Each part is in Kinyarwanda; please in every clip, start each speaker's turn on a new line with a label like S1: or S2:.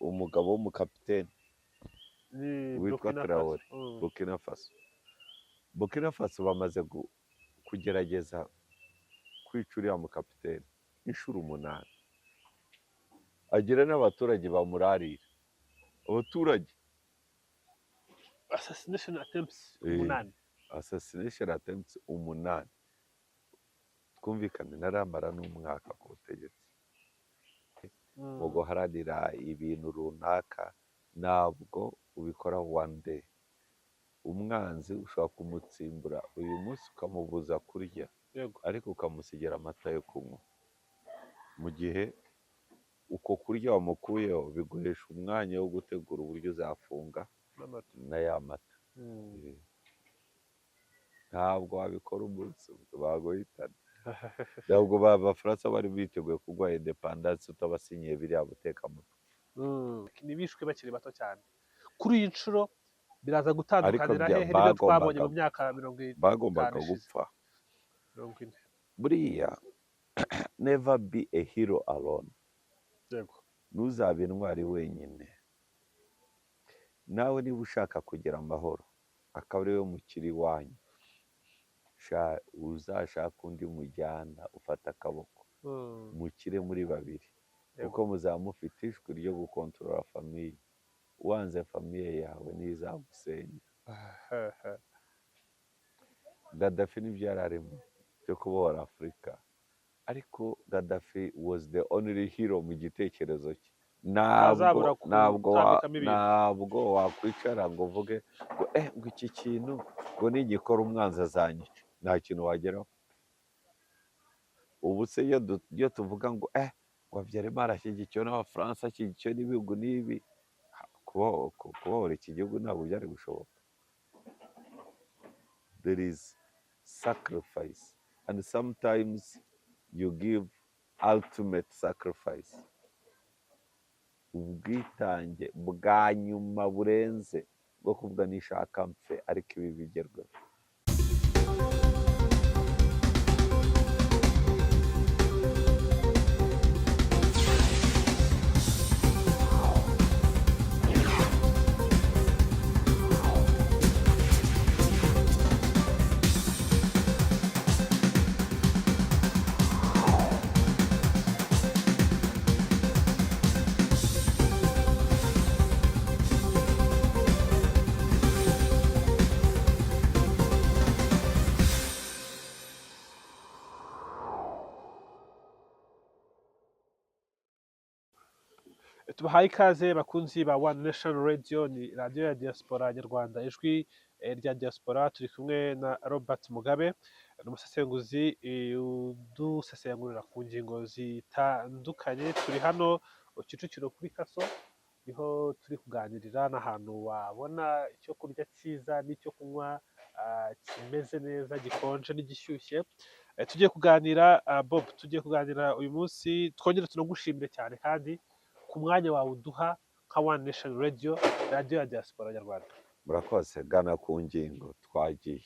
S1: Umugabo w'umukapiteni
S2: Ni
S1: witwa
S2: Burkina Faso.
S1: Traore. Burkina Faso, Burkina Faso bamaze kugerageza kwica uriya mukapiteni inshuro 8, agira n'abaturage bamurarira, abaturage.
S2: Assassination attempts 8.
S1: Assassination attempts 8. Twumvikane, ntaramara n'umwaka ku butegetsi. Mu guharanira ibintu runaka ntabwo ubikora one day. Umwanzi ushobora kumutsimbura uyu munsi, ukamubuza kurya, ariko ukamusigira amata yo kunywa. Mu gihe uko kurya wamukuyeho, biguhesha umwanya wo gutegura uburyo uzafunga
S2: N'amata.
S1: na ya mata. Ntabwo wabikora umunsi umwe, baguhitana. Ntabwo Abafaransa bari biteguye kuguha indépendance utabasinyiye biriya butekamutwe.
S2: Ni bishwe bakiri bato cyane. Kuri iyi nshuro biraza gutandukanira
S1: Ariko
S2: hehe n'ibyo twabonye mu myaka 50
S1: bagombaga
S2: ishize?
S1: gupfa.
S2: 40.
S1: Buriya never be a hero alone. Ntuzabe intwari wenyine. Nawe niba ushaka kugira amahoro, akaba ari we mukiri iwanyu, uzashake undi mujyana, ufata akaboko, mukire muri babiri, kuko muzaba mufite ijwi ryo gukontorora famille. Wanze famille yawe ntizagusenya. Gaddafi nibyo yari arimo byo kubohora Afurika, ariko Gaddafi was the only hero mu gitekerezo cye. Ntabwo
S2: Ntazabura
S1: ntabwo
S2: gutambikamo ibintu.
S1: Ntabwo wakwicara ngo uvuge ngo ngo iki kintu ngo nigikora umwanzi azanyica. Nta kintu wageraho. Ubu se iyo tuvuga ngo ngo Habyarimana ashyigikiwe n'Abafaransa, ashyigikiwe n'ibihugu n'ibi, kubohora iki gihugu ntabwo byari gushoboka. There is sacrifice, and sometimes you give ultimate sacrifice, ubwitange bwa nyuma burenze bwo kuvuga nishaka mpfe ariko ibi bigerweho.
S2: Tubahaye ikaze, bakunzi ba One Nation Radio, ni radiyo ya diaspora nyarwanda, ijwi rya diaspora. Turi kumwe na Robert Mugabe, ni umusesenguzi udusesengurira ku ngingo zitandukanye. Turi hano Kicukiro kuri Kaso, niho turi kuganirira, n'ahantu wabona icyo kurya cyiza n'icyo kunywa kimeze neza, gikonje n'igishyushye. Tugiye kuganira, Bob, tugiye kuganira uyu munsi. Twongere tunagushimire cyane kandi ku mwanya wawe uduha nka One Nation Radio, radiyo ya diaspora nyarwanda.
S1: Murakoze. Gana ku ngingo, twagiye.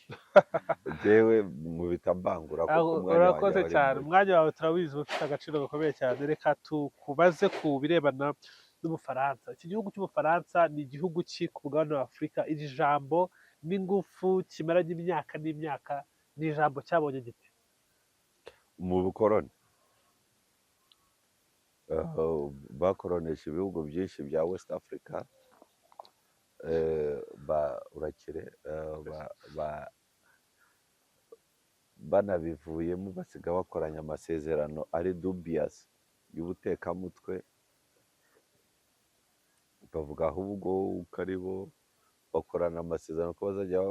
S1: Jewe nkubita mbangura kuko umwanya wanjye
S2: Urakoze
S1: wari
S2: cyane.
S1: muto.
S2: Umwanya wawe turawizi, uba ufite agaciro gakomeye cyane. Reka tukubaze ku birebana n'Ubufaransa. Iki gihugu cy'Ubufaransa ni igihugu ki ku mugabane wa Afurika? Iri jambo n'ingufu kimaranye imyaka n'imyaka, ni ijambo cyabonye gite?
S1: Mu bukoroni, bakoronesha ibihugu byinshi bya West Africa, ba urakire, banabivuyemo basiga bakoranye amasezerano ari dubious y'ubutekamutwe, bavuga ahubwo uko ari bo bakorana amasezerano ko bazajya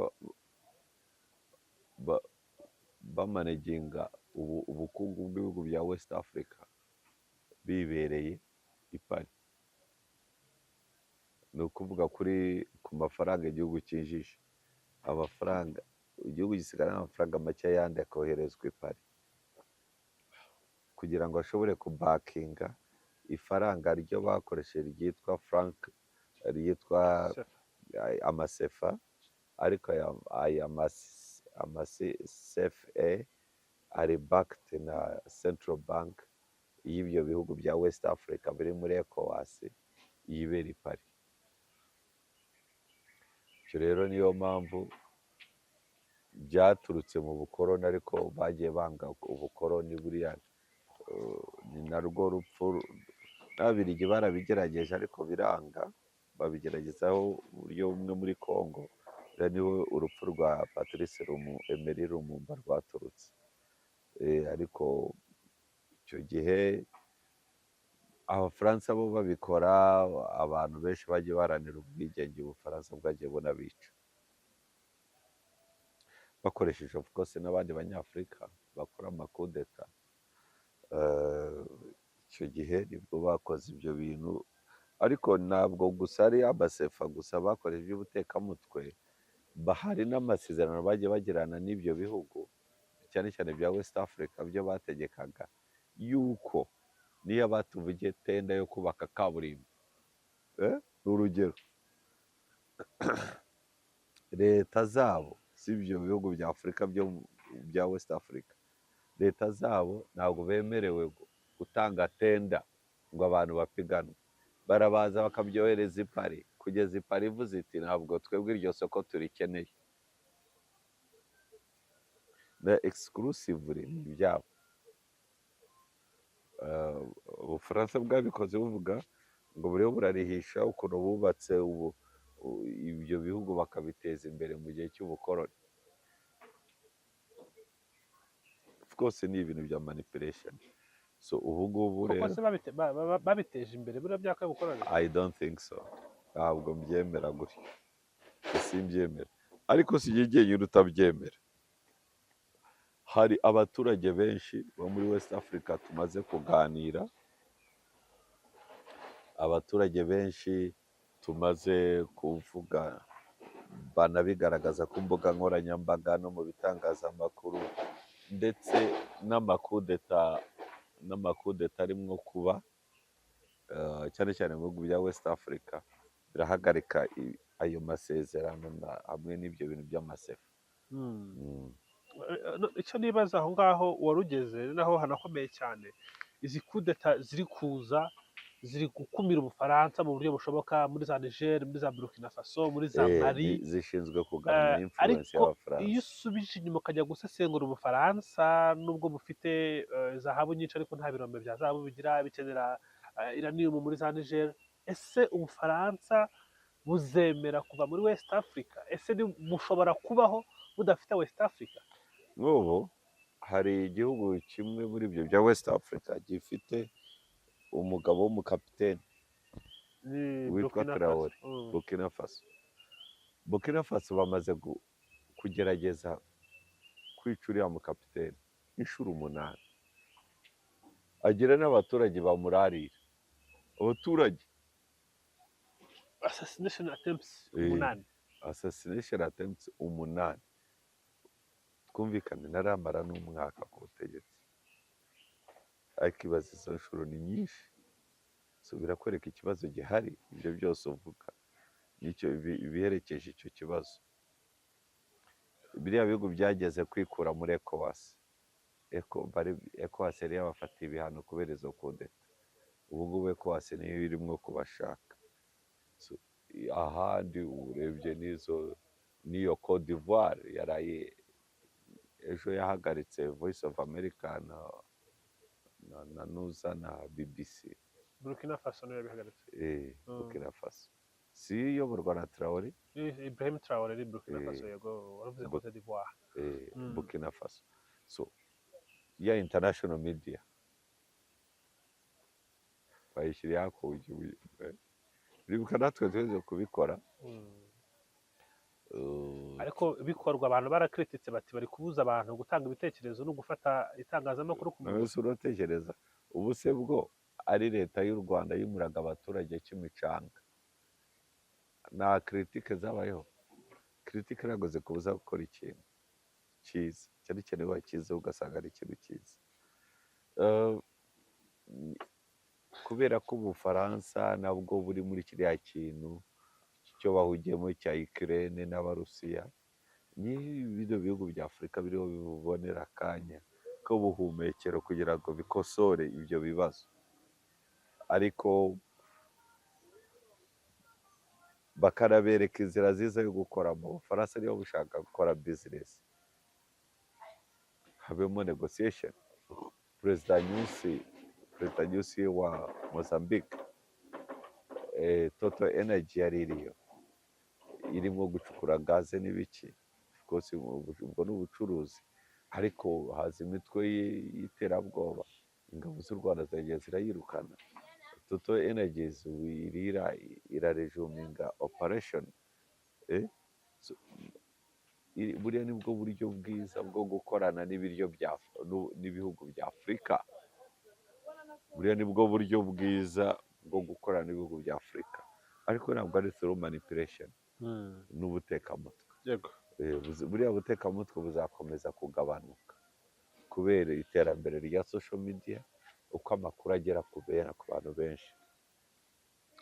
S1: bamanaginga ubukungu bw'ibihugu bya West Africa bibereye i Paris. Ni ukuvuga kuri ku mafaranga igihugu cyinjije, amafaranga igihugu gisigara amafaranga make, ayandi akoherezwa i Paris kugira ngo ashobore kubackinga ifaranga ryo bakoresheje ryitwa franc, ryitwa amasefa. Ariko aya amaCFA ari backed na central bank y'ibyo bihugu bya West Africa biri muri ECOWAS. yibera i Paris. Icyo rero niyo mpamvu byaturutse mu bukoroni, ariko bagiye banga ubukoroni buriya, ni narwo rupfu. N'Ababiligi barabigerageje ariko biranga, babigeragezaho uburyo bumwe muri Congo. Buriya niho urupfu rwa Patrice Emery Lumumba rwaturutse. Ariko icyo gihe Abafaransa bo babikora, abantu benshi bagiye baharanira ubwigenge, Ubufaransa bwagiye bunabica bakoresheje, of course, n'abandi Banyafurika bakora amakudeta. Icyo gihe nibwo bakoze ibyo bintu, ariko ntabwo gusa ari amasefa gusa bakoresheje iby'ubutekamutwe, hari n'amasezerano bagiye bagirana n'ibyo bihugu, cyane cyane bya West Africa byo bategekaga, yuko niyo batuvuge tender yo kubaka kaburimbo, ni urugero, leta zabo z'ibyo bihugu bya Afurika byo bya West Africa, leta zabo ntabwo bemerewe gutanga tender ngo abantu bapiganwe. Barabaza bakabyohereza i Paris, kugeza i Paris ivuze iti: "Ntabwo twebwe iryo soko turikeneye." Na exclusively ni ibyabo. Ubufaransa bwabikoze buvuga ngo buriho burarihisha ukuntu bubatse ubu ibyo bihugu bakabiteza imbere mu gihe cy'ubukoroni. Of course ni ibintu bya manipulation. So ubu ngubu
S2: Koko
S1: rero
S2: se babiteje imbere buriya byaka bukoroni?
S1: I don't think so. Ntabwo mbyemera gutyo, simbyemera. Ariko si jye jyenyine utabyemera, hari abaturage benshi bo muri West Africa tumaze kuganira, abaturage benshi tumaze kuvuga banabigaragaza ku mbuga nkoranyambaga no mu bitangazamakuru, ndetse n'amakudeta arimo kuba, cyane cyane mu bihugu bya West Africa, birahagarika ayo masezerano hamwe n'ibyo bintu by'amasefa.
S2: No, icyo nibaza aho ngaho wari ugeze ni naho hanakomeye cyane. Izi kudeta ziri kuza ziri gukumira Ubufaransa mu buryo bushoboka muri za Niger, muri za Burkina Faso, muri za Mali.
S1: Zishinzwe kugabanya influence
S2: Ariko iyo
S1: y'Abafaransa.
S2: usubije inyuma ukajya gusesengura Ubufaransa, nubwo bufite zahabu nyinshi ariko nta birombe bya zahabu bigira, bikenera uranium muri za Niger. Ese Ubufaransa buzemera kuva muri West Africa? Ese bushobora kubaho budafite West Africa?
S1: Nk'ubu hari igihugu kimwe muri ibyo bya West Africa gifite umugabo w'umukapiteni
S2: Ni
S1: witwa
S2: Burkina Faso.
S1: Traore. Burkina Faso. Burkina Faso bamaze kugerageza kwica uriya mukapiteni inshuro 8, agira n'abaturage bamurarira, abaturage.
S2: Assassination attempts 8.
S1: Assassination attempts 8. Twumvikane, ntaramara n'umwaka ku butegetsi, ariko ibaza, izo nshuro ni nyinshi. So birakwereka ikibazo gihari. Ibyo byose uvuga nicyo ibiherekeje icyo kibazo. Biriya bihugu byageze kwikura muri ECOWAS. ECOWAS yari yabafatiye ibihano kubera izo kudeta. Ubu ngubu ECOWAS niyo irimo kubashaka. So, ahandi urebye n'izo, n'iyo Cote d'Ivoire yaraye ejo yahagaritse Voice of America na nuza na BBC.
S2: Burkina Faso niyo yabihagaritse.
S1: Burkina Faso si yo iyoborwa na Traore?
S2: Ibrahim Traore ni Burkina Faso. Yego, waravuze Cote d'Ivoire.
S1: Burkina Faso. So ya international media bayishyiriyeho akugi. Uribuka natwe tweze kubikora.
S2: Ariko bikorwa abantu barakrititse, bati bari kubuza abantu gutanga ibitekerezo no gufata itangazamakuru ku
S1: Nawe
S2: munwa.
S1: se uratekereza ubu se bwo ari leta y'u Rwanda yimuraga abaturage Kimicanga, nta critique zabayeho? Critique ntabwo zikubuza gukora ikintu cyiza, cyane cyane iyo wakize ugasanga ari ikintu cyiza. Kubera ko Ubufaransa nabwo buri muri kiriya kintu cyo bahugiyemo cya Ukraine n'Abarusiya, ni bino bihugu bya Afurika biriho bibonera akanya k'ubuhumekero kugira ngo bikosore ibyo bibazo. Ariko Bakanabereka inzira nziza yo gukora. Mu Bufaransa niba bushaka gukora business, habemo negotiation. Perezida Nyusi wa Mozambique, Total Energy yari iriyo irimo gucukura gaze n'ibiki. Of course, ubwo ni ubucuruzi, ariko haza imitwe y'iterabwoba, ingabo z'u Rwanda ziragiye zirayirukana. Total Energies ubu irira iraresuminga operation. So, buriya nibwo buryo bwiza bwo gukorana n'ibiryo bya n'ibihugu bya Afurika. Buriya nibwo buryo bwiza bwo gukorana n'ibihugu bya Afurika, ariko ntabwo ari through manipulation n'ubutekamutwe. Buriya butekamutwe buzakomeza kugabanuka kubera iterambere rya social media, uko amakuru agera ku bantu benshi.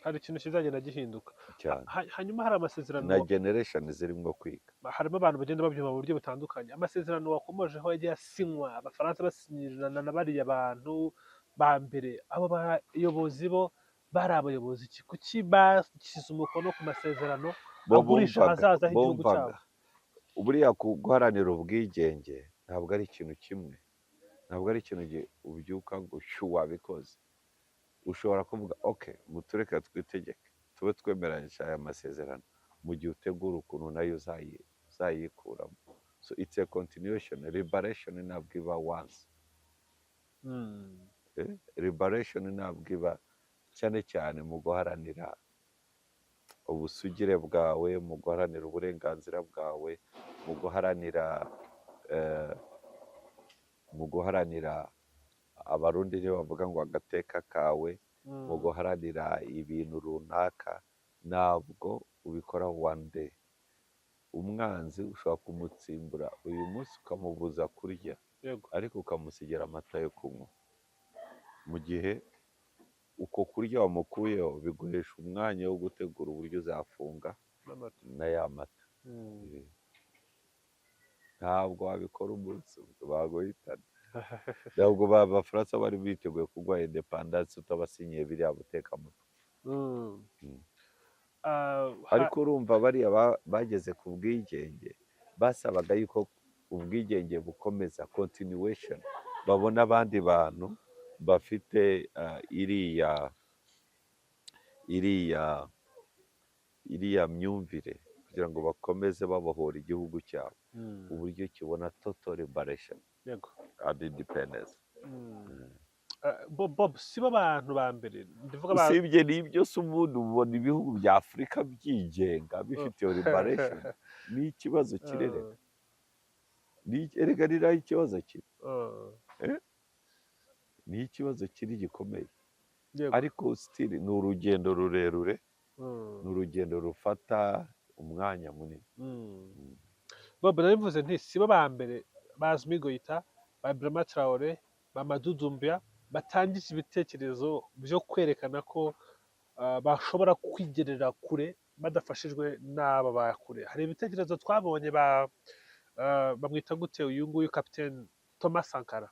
S2: Hari ikintu kizagenda gihinduka.
S1: Cyane.
S2: Hanyuma hari amasezerano
S1: Na generation zirimo kwiga.
S2: Harimo abantu bagenda babyumva mu buryo butandukanye. Amasezerano wakomojeho yagiye asinywa, Abafaransa basinyirana na bariya bantu ba mbere, abo bayobozi bo bari abayobozi ki? Kuki bashyize umukono ku masezerano
S1: Bo
S2: agurisha ahazaza h'igihugu
S1: bumvaga
S2: cyabo?
S1: Buriya guharanira ubwigenge ntabwo ari ikintu kimwe, ntabwo ari ikintu ubyuka ngo shu wabikoze. Ushobora kuvuga: "Ok, mutureke twitegeke, tube twemeranyije aya masezerano", mu gihe utegura ukuntu nayo uzayikuramo. So it's a continuation. Liberation ntabwo iba once. Liberation ntabwo iba, cyane cyane mu guharanira ubusugire bwawe, mu guharanira uburenganzira bwawe, mu guharanira, Abarundi ntibavuga ngo agateka kawe, mu guharanira ibintu runaka, ntabwo ubikora one day. Umwanzi ushobora kumutsimbura uyu munsi, ukamubuza kurya, ariko ukamusigira amata yo kunywa. Mu gihe uko kurya wamukuyeho, biguhesha umwanya wo gutegura uburyo uzafunga
S2: N'amata.
S1: na ya mata. Ntabwo wabikora umunsi umwe, baguhitana. Ntabwo Abafaransa bari biteguye kuguha independence utabasinyiye biriya butekamutwe. Ariko urumva bariya bageze ku bwigenge basabaga yuko ubwigenge bukomeza, continuation, babona abandi bantu bafite iriya myumvire kugira ngo bakomeze babohora igihugu cyabo, uburyo kibona total liberation and independence.
S2: Bob, si bo bantu ba mbere ndivuga
S1: Usibye n'ibyo se, ubundi ubona ibihugu bya Afurika byigenga bifite iyo liberation? Ni ikibazo kirereka. Erega ni naho ikibazo kiri. Ni ikibazo kiri gikomeye. Ariko still ni urugendo rurerure, ni urugendo rufata umwanya munini.
S2: Bob, narivuze nti si bo ba mbere. Ba Assimi Goïta, ba Ibrahima Traoré, ba Mamadou Doumbouya batangije ibitekerezo byo kwerekana ko bashobora kwigerera kure badafashijwe n'aba ba kure. Hari ibitekerezo twabonye ba bamwita gute uyu nguyu, Capitaine Thomas Sankara,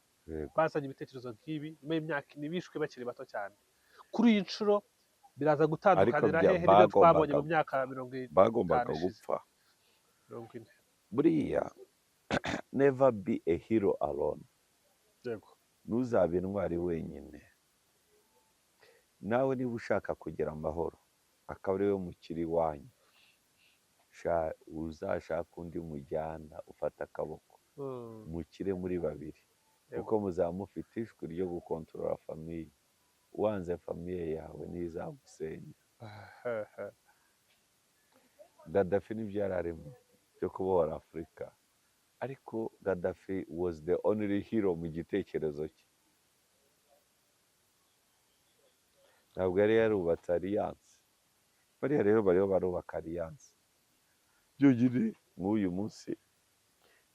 S2: bazanye ibitekerezo nk'ibi, nyuma y'imyaka 4 bishwe bakiri bato cyane. Kuri iyi nshuro biraza gutandukanira
S1: Ariko
S2: hehe n'ibyo twabonye mu myaka 50
S1: bagombaga
S2: ishize?
S1: gupfa.
S2: 40.
S1: Buriya never be a hero alone. Ntuzabe intwari wenyine. Nawe niba ushaka kugira amahoro, akaba ari we mukiri iwanyu, uzashake undi mujyana, ufata akaboko, mukire muri babiri, kuko muzaba mufite ijwi ryo gukontorora famille. Wanze famille yawe ntizagusenya. Gaddafi nibyo yari arimo byo kubohora Afurika, ariko Gaddafi was the only hero mu gitekerezo cye. Ntabwo yari yarubatse alliance. Bariya rero bariho barubaka alliance byonyine. Nk'uyu munsi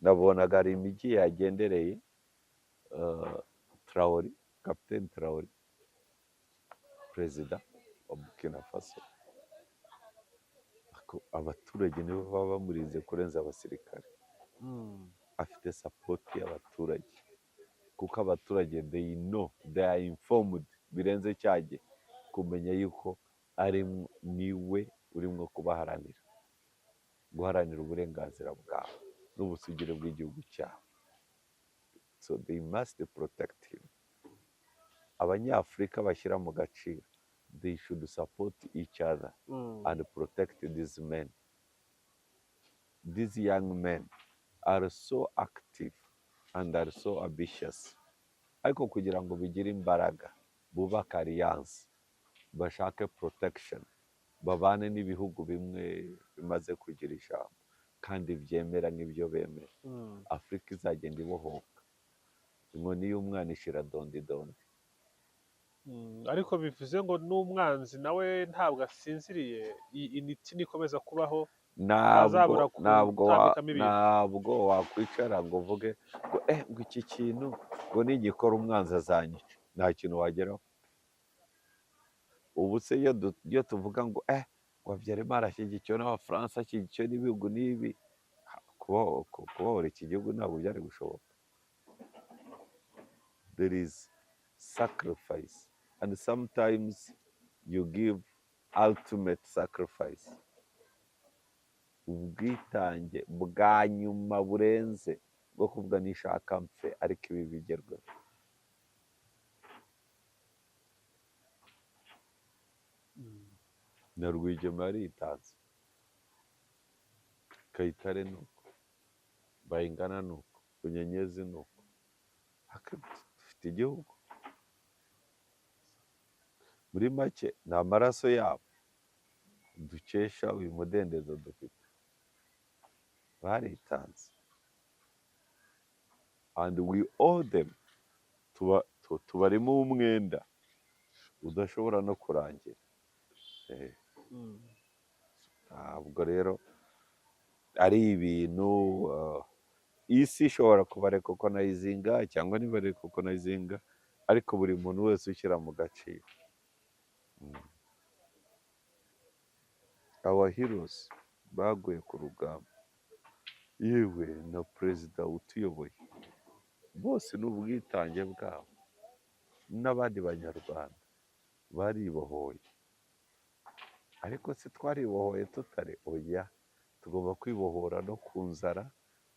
S1: nabonaga hari imijyi yagendereye, Traoré, Capitaine Traoré, perezida wa Burkina Faso. Ariko abaturage nibo baba bamurinze kurenza abasirikare. Afite support y'abaturage, kuko abaturage they know, they are informed birenze cya gihe, kumenya yuko ari niwe uri. Urimo kubaharanira, guharanira uburenganzira bwabo n'ubusugire bw'igihugu cyabo. So they must protect him. Abanyafurika bashyira mu gaciro, they should support each other and protect these men. These young men are so active and are so ambitious. Ariko kugira ngo bigire imbaraga, bubake alliance, bashake protection, babane n'ibihugu bimwe bimaze kugira ijambo kandi byemera n'ibyo bemera, Afurika izagenda ibohoka. Inkoni y'umwana ishira dondi dondi.
S2: Ariko bivuze ngo n'umwanzi nawe ntabwo asinziriye. Iyi unity nikomeza kubaho,
S1: Ntabwo
S2: azabura
S1: ntabwo
S2: gutambikamo ibintu.
S1: Ntabwo wakwicara ngo uvuge ngo iki kintu ngo nigikora umwanzi azanyica. Nta kintu wageraho. Ubu se iyo tuvuga ngo Habyarimana ashyigikiwe n'Abafaransa, ashyigikiwe n'ibihugu n'ibi, kubohora iki gihugu ntabwo byari gushoboka. There is sacrifice, and sometimes you give ultimate sacrifice, ubwitange bwa nyuma burenze bwo kuvuga nishaka mpfe ariko ibi bigerweho. Na Rwigema yaritanze, Kayitare ni uko, Bayingana ni uko, Bunyenyezi ni uko. Ariko dufite igihugu. Muri make, ni amaraso yabo dukesha uyu mudendezo dufite. Baritanze and we owe them. Tubarimo umwenda udashobora no kurangira. Ntabwo rero ari ibintu isi ishobora kubarecognizinga cyangwa ntibarecognizinga, ariko buri muntu wese ushyira mu gaciro. Our heroes baguye ku rugamba, yewe na perezida utuyoboye, bose ni ubwitange bwabo n'abandi Banyarwanda baribohoye. Ariko se twaribohoye tutari? Oya, tugomba kwibohora no ku nzara,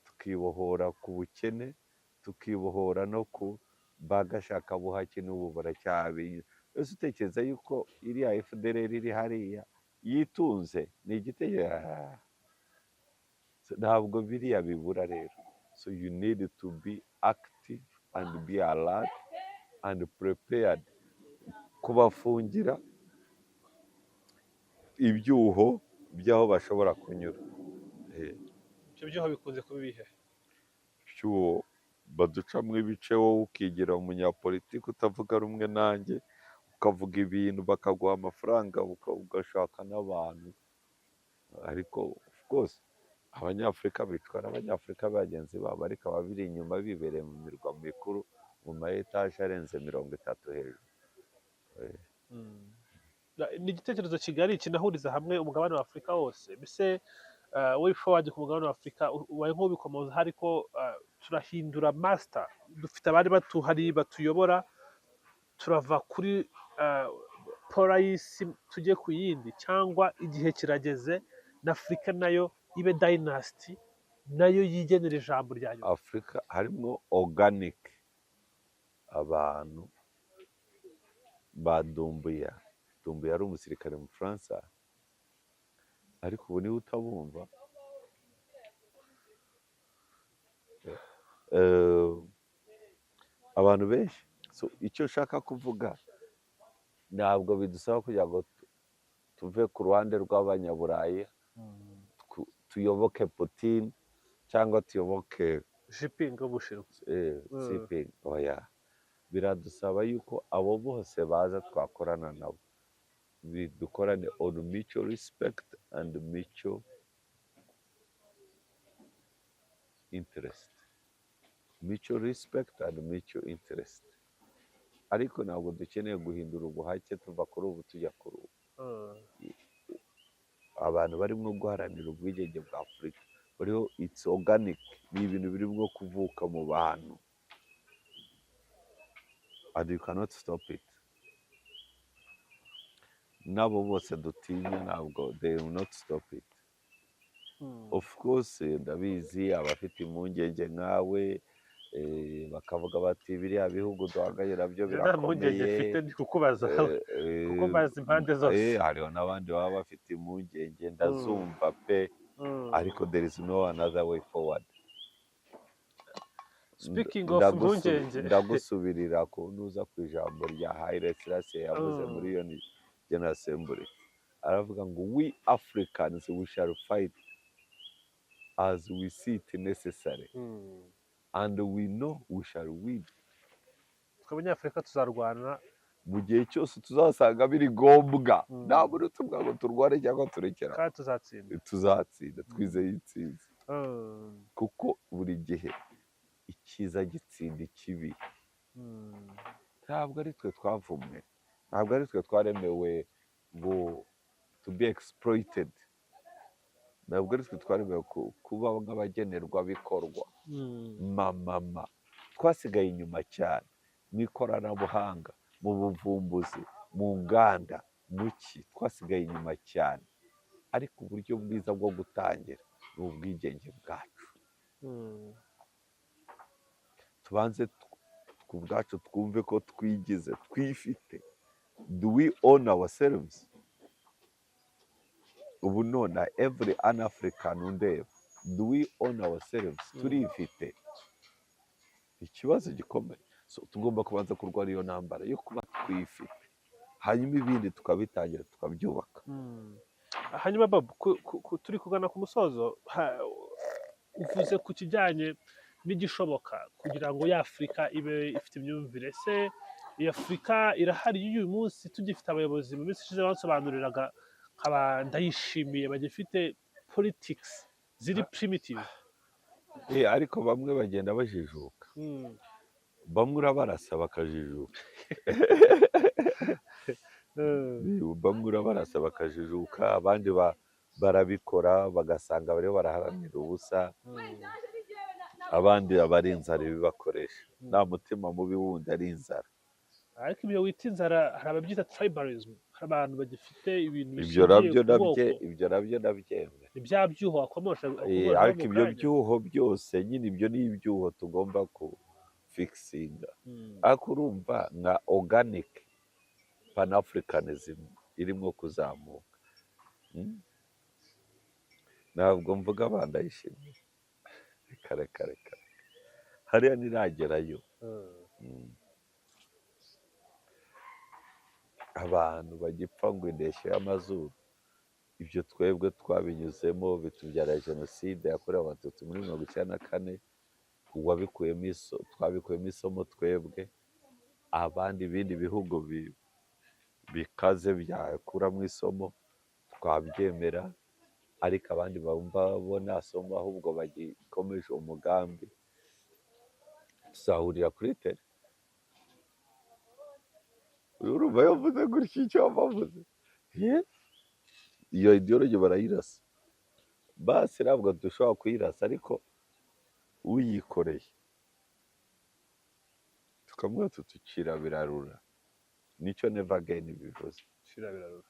S1: tukibohora ku bukene, tukibohora no ku bagashakabuhake. N'ubu baracyabi. Ese utekereza yuko iriya FDLR iri hariya yitunze? Ni igitekerezo. Ntabwo biriya bibura rero. So you need to be active and be alert and prepared kubafungira ibyuho by'aho bashobora kunyura.
S2: Ibyo byuho bikunze kuba ibihe?
S1: Icyuho baducamo ibice, wowe ukigira umunyapolitiki utavuga rumwe nanjye, ukavuga ibintu bakaguha amafaranga, ugashaka n'abantu. Ariko of course Abanyafurika bicwa n'Abanyafurika bagenzi babo, ariko ababiri inyuma bibereye mu mirwa mikuru, mu ma etaje arenze 30 hejuru.
S2: Ni igitekerezo kigari kinahuriza hamwe umugabane wa Afurika wose. Mbese way forward ku mugabane wa Afurika, ubaye nk'ubikomoza, ariko turahindura master, dufite abari batuhari batuyobora, turava kuri pora y'isi tujye ku yindi, cyangwa igihe kirageze na Afurika nayo ibe dynasty, nayo yigenera ijambo rya nyuma?
S1: Afurika harimo organic, abantu ba Doumbouya. Doumbouya yari umusirikare mu Bufaransa, ariko ubu niwe utabumva. Abantu benshi. So, icyo nshaka kuvuga, ntabwo bidusaba kugira ngo tuve ku ruhande rw'Abanyaburayi, tuyoboke Putin cyangwa tuyoboke
S2: Jinping w'Ubushinwa.
S1: Jinping. Oya, biradusaba yuko abo bose baza twakorana nabo, dukorane on mutual respect and mutual interest, mutual respect and mutual interest. Ariko ntabwo dukeneye guhindura ubuhake tuva kuri ubu tujya kuri ubu. Abantu barimo guharanira ubwigenge bwa Afurika bariho, it's organic, ni ibintu birimo kuvuka mu bantu and you cannot stop it. Nabo bose dutinya ntabwo, they will not stop it. Of course ndabizi, abafite impungenge nkawe bakavuga bati biriya bihugu duhanganye nabyo
S2: Nta mpungenge
S1: birakomeye.
S2: mfite, ndi kukubaza kuko mbazi impande zose.
S1: Hariho n'abandi baba bafite impungenge, ndazumva pe, ariko there is no another way forward.
S2: Speaking of impungenge.
S1: Ndagusubirira ku nuza ku ijambo rya Haile Selassie yavuze muri iyo General Assembly, aravuga ngo "We Africans, we shall fight as we see it necessary and we know we shall win."
S2: Twe Abanyafurika tuzarwana
S1: mu gihe cyose tuzasanga biri ngombwa. Nta muntu utubwira ngo turwane cyangwa turekera.
S2: Kandi tuzatsinda.
S1: Tuzatsinda, twizeye intsinzi, kuko buri gihe icyiza gitsinda ikibi. Ntabwo ari twe twavumwe, ntabwo ari twe twaremewe ngo to be exploited, ntabwo ari twe twaremewe kuba nk'abagenerwabikorwa. Mama, twasigaye inyuma cyane mu ikoranabuhanga, mu buvumbuzi, mu nganda, mu ki, twasigaye inyuma cyane. Ariko uburyo bwiza bwo gutangira ni ubwigenge bwacu. Tubanze ku bwacu twumve ko twigize, twifite. Do we own ourselves? Ubu none every an African undeba, do we own ourselves? Turifite? Ikibazo gikomeye. So, tugomba kubanza kurwana iyo ntambara yo kuba twifite, hanyuma ibindi tukabitangira tukabyubaka.
S2: Hanyuma Bob, turi kugana ku musozo, uvuze ku kijyanye n'igishoboka kugira ngo ya Afurika ibe ifite imyumvire. Se iyi Afurika irahari y'uyu munsi, tugifite abayobozi mu minsi ishize basobanuriraga nkaba Ndayishimiye bagifite politics ziri primitive?
S1: Ariko bamwe bagenda bajijuka. Bamwe urabarasa bakajijuka. Bamwe urabarasa bakajijuka, abandi barabikora bagasanga bariho baraharanira ubusa. Abandi aba ari inzara ibibakoresha, nta mutima mubi wundi, ari inzara.
S2: Ariko ibyo wita inzara, hari ababyita tribalism, hari abantu bagifite ibintu
S1: Ibyo
S2: bishingiye
S1: nabyo
S2: ku
S1: nabye
S2: bwoko.
S1: Ibyo nabyo ndabyemera.
S2: Ni bya byuho wakomosha wakomojeho
S1: Ariko
S2: mu
S1: ibyo
S2: kanya.
S1: byuho byose nyine, ibyo ni ibyuho tugomba ku fixinga. Ariko urumva nka organic panafricanism irimo kuzamuka. Ntabwo mvuga Bandayishimiye, kare kare kare hariya ntiragerayo. Abantu bagipfa ngo indeshyo y'amazuru, ibyo twebwe twabinyuzemo bitubyara jenoside yakorewe Abatutsi muri 94. Uwabikuyemo twabikuyemo isomo twebwe, abandi ibindi bihugu bikaze byakuramo isomo twabyemera, ariko abandi bumva bo nta somo, ahubwo bagikomeje umugambi, tuzahurira kuri tele. Urumva yavuze gutya icyo bavuze? Yes. Iyo ideology barayirasa, basi ntabwo dushobora kuyirasa, ariko uyikoreye tukamubwira tuti cira birarura. Nicyo never again bivuze.
S2: Shira birarura.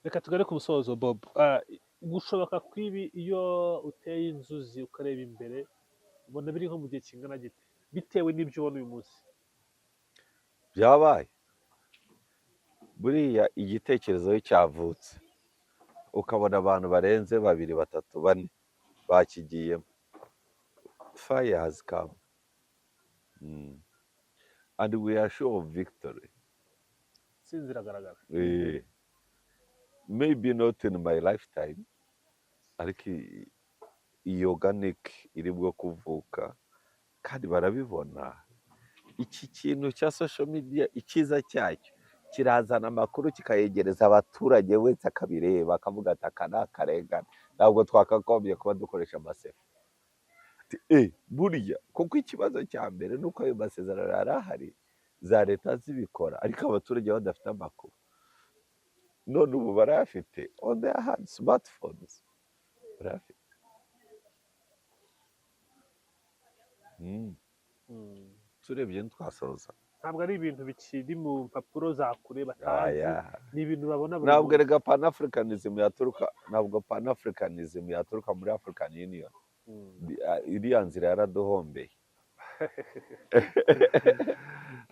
S2: Reka tugane ku musozo, Bob. Gushoboka kw'ibi, iyo uteye inzuzi ukareba imbere, ubona biri nko mu gihe kingana gite bitewe n'ibyo ubona uyu munsi?
S1: Byabaye buriya igitekerezo iyo cyavutse, ukabona abantu barenze babiri, batatu, bane bakigiyemo, fire has come. And we are sure of victory.
S2: Intsinzi iragaragara.
S1: Maybe not in my lifetime, ariko iyi organic iribwo kuvuka kandi barabibona. Iki kintu cya social media, icyiza cyacyo kirazana amakuru kikayegereza abaturage, wese akabireba akavuga ati aka ni akarengane, ntabwo twakagombye kuba dukoresha amasefa. Ati, burya kuko ikibazo cya mbere ni uko ayo masezerano yari ahari, za leta zibikora, ariko abaturage badafite amakuru. None ubu barayafite on their hand, smartphones barayafite. Turebye ntitwasoza.
S2: Ntabwo ari ibintu bikiri mu mpapuro za kure batazi,
S1: Aya.
S2: ni ibintu babona buri
S1: Ntabwo
S2: munsi.
S1: erega Panafricanism yaturuka, ntabwo Panafricanism yaturuka muri African Union. Iriya nzira yaraduhombeye,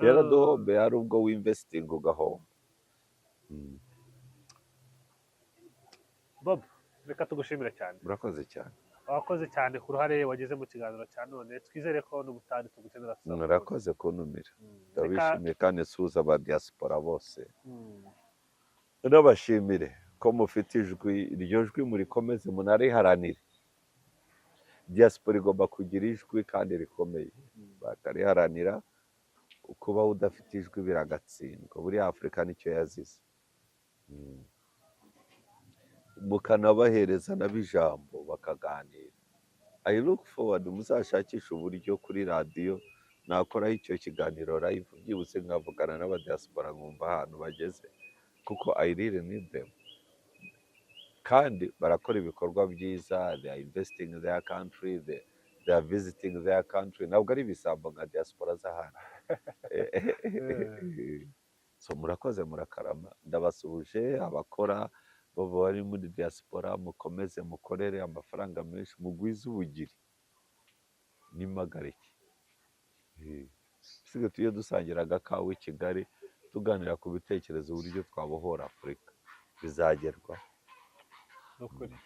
S1: yaraduhombeye. Hari ubwo winvestinga ugahomba.
S2: Bob, reka tugushimire cyane.
S1: Murakoze cyane.
S2: Wakoze cyane ku ruhare wagize mu kiganiro cya none. Twizere ko n'ubutaha tugukenera tuzagutumira.
S1: Murakoze kuntumira.
S2: Reka
S1: Ndabishimiye kandi nsuhuza aba diaspora bose, n'abashimire ko mufite ijwi. Iryo jwi murikomeze, munariharanire. Diaspora igomba kugira ijwi kandi rikomeye, bakariharanira. Kuba udafite ijwi biragatsindwa. Buriya Afurika nicyo yazize. Mukanabahereza nabo ijambo bakaganira. I look forward, muzashakishe uburyo kuri radiyo nakoraho icyo kiganiro live, byibutse nkavugana n'abadiaspora, nkumva ahantu bageze, kuko I really need them. Kandi barakora ibikorwa byiza. They are investing in their country, they are visiting their country. Ntabwo ari ibisambo nka diaspora z'ahandi. So murakoze, murakarama. Ndabasuhuje abakora baba bari muri diaspora. Mukomeze mukorere amafaranga menshi, mugwize ubugiri n'impagarike. Usigaye tujye dusangira agakawa i Kigali, tuganira ku bitekerezo uburyo twabohora Afurika, bizagerwaho.
S2: Ni ukuri.